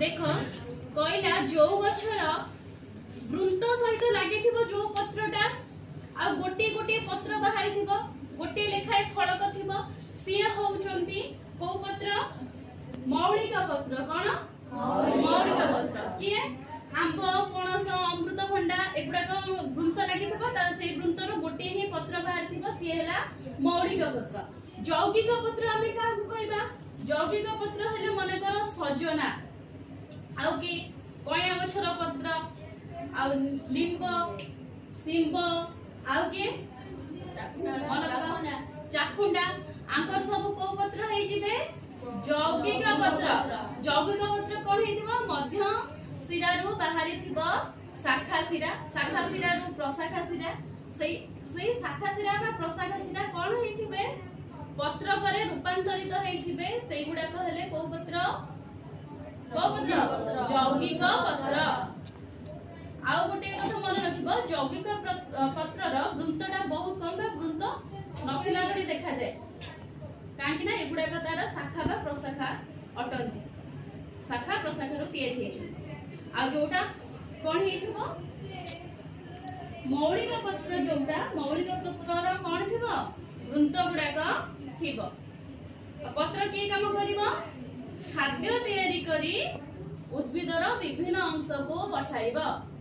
ଦେଖ, କହିଲା ଯୋଉ ଗଛର ବୃନ୍ତ ସହିତ ଲାଗିଥିବ ଯୋଉ ପତ୍ରଟା ଆଉ ଗୋଟିଏ ଗୋଟିଏ ପତ୍ର ବାହାରିଥିବ, ଗୋଟିଏ ଲେଖାଏ ଫଳକ ଥିବ, ସିଏ ହଉଛନ୍ତି କୋଉ ପତ୍ର? ମୌଳିକ ପତ୍ର। କଣ? ମୌଳିକ ପତ୍ର। କିଏ? ଆମ୍ବ, ପଣସ, ଅମୃତଭଣ୍ଡା, ଏଗୁଡାକ ବୃନ୍ତ ଲାଗିଥିବ, ତାର ସେଇ ବୃନ୍ତରୁ ଗୋଟିଏ ହିଁ ପତ୍ର ବାହାରିଥିବ, ସିଏ ହେଲା ମୌଳିକ ପତ୍ର। ଯୌଗିକ ପତ୍ର ଆମେ କାହାକୁ କହିବା? ଯୌଗିକ ପତ୍ର ହେଲେ ମନେକର ସଜନା, ଆଉ କି କଇଁଆ ଗଛର ପତ୍ର, ଆଉ ଲିମ୍ବ, ଶିମ୍ବ, ଆଉ କିଏ? ଚାଖୁଣ୍ଡା। ଆଙ୍କର ସବୁ କୋଉ ପତ୍ର ହେଇଯିବେ? ଯୌଗିକ ପତ୍ର। ଯୌଗିକ ପତ୍ର କଣ ହେଇଥିବ? ମଧ୍ୟ ଶିରାରୁ ବାହାରିଥିବ ଶାଖା ଶିରା, ଶାଖା ଶିରାରୁ ପ୍ରଶାଖା ଶିରା। ସେଇ ଶାଖା ଶିରା ବା ପ୍ରଶାଖା ଶିରା କଣ ହେଇଥିବେ? ପତ୍ର ପରେ ରୂପାନ୍ତରିତ ହେଇଥିବେ। ସେଇଗୁଡାକ ହେଲେ କୋଉ ପତ୍ର? କୋଉ ପତ୍ର? ଯୌଗିକ ପତ୍ର। ଆଉ ଗୋଟେ କଥା ମନେ ରଖିବ, ଯୌଗିକ ପତ୍ରର ବୃନ୍ତଟା ବହୁତ କମ ବା ବୃନ୍ତ ନଥିଲା ଭଳି ଦେଖାଯାଏ, କାହିଁକି ନା ଏଗୁଡାକ ତାର ଶାଖା ବା ପ୍ରଶାଖା ଅଟନ୍ତି, ଶାଖା ପ୍ରଶାଖାରୁ ତିଆରି ହେଇଛନ୍ତି। ଆଉ ଯୋଉଟା କଣ ହେଇଥିବ? ମୌଳିକ ପତ୍ର। ଯୋଉଟା ମୌଳିକ ପତ୍ରର କଣ ଥିବ? ବୃନ୍ତ ଗୁଡାକ ଥିବ। ପତ୍ର କିଏ କାମ କରିବ? ଖାଦ୍ୟ ତିଆରି କରି ଉଦ୍ଭିଦର ବିଭିନ୍ନ ଅଂଶକୁ ପଠାଇବ।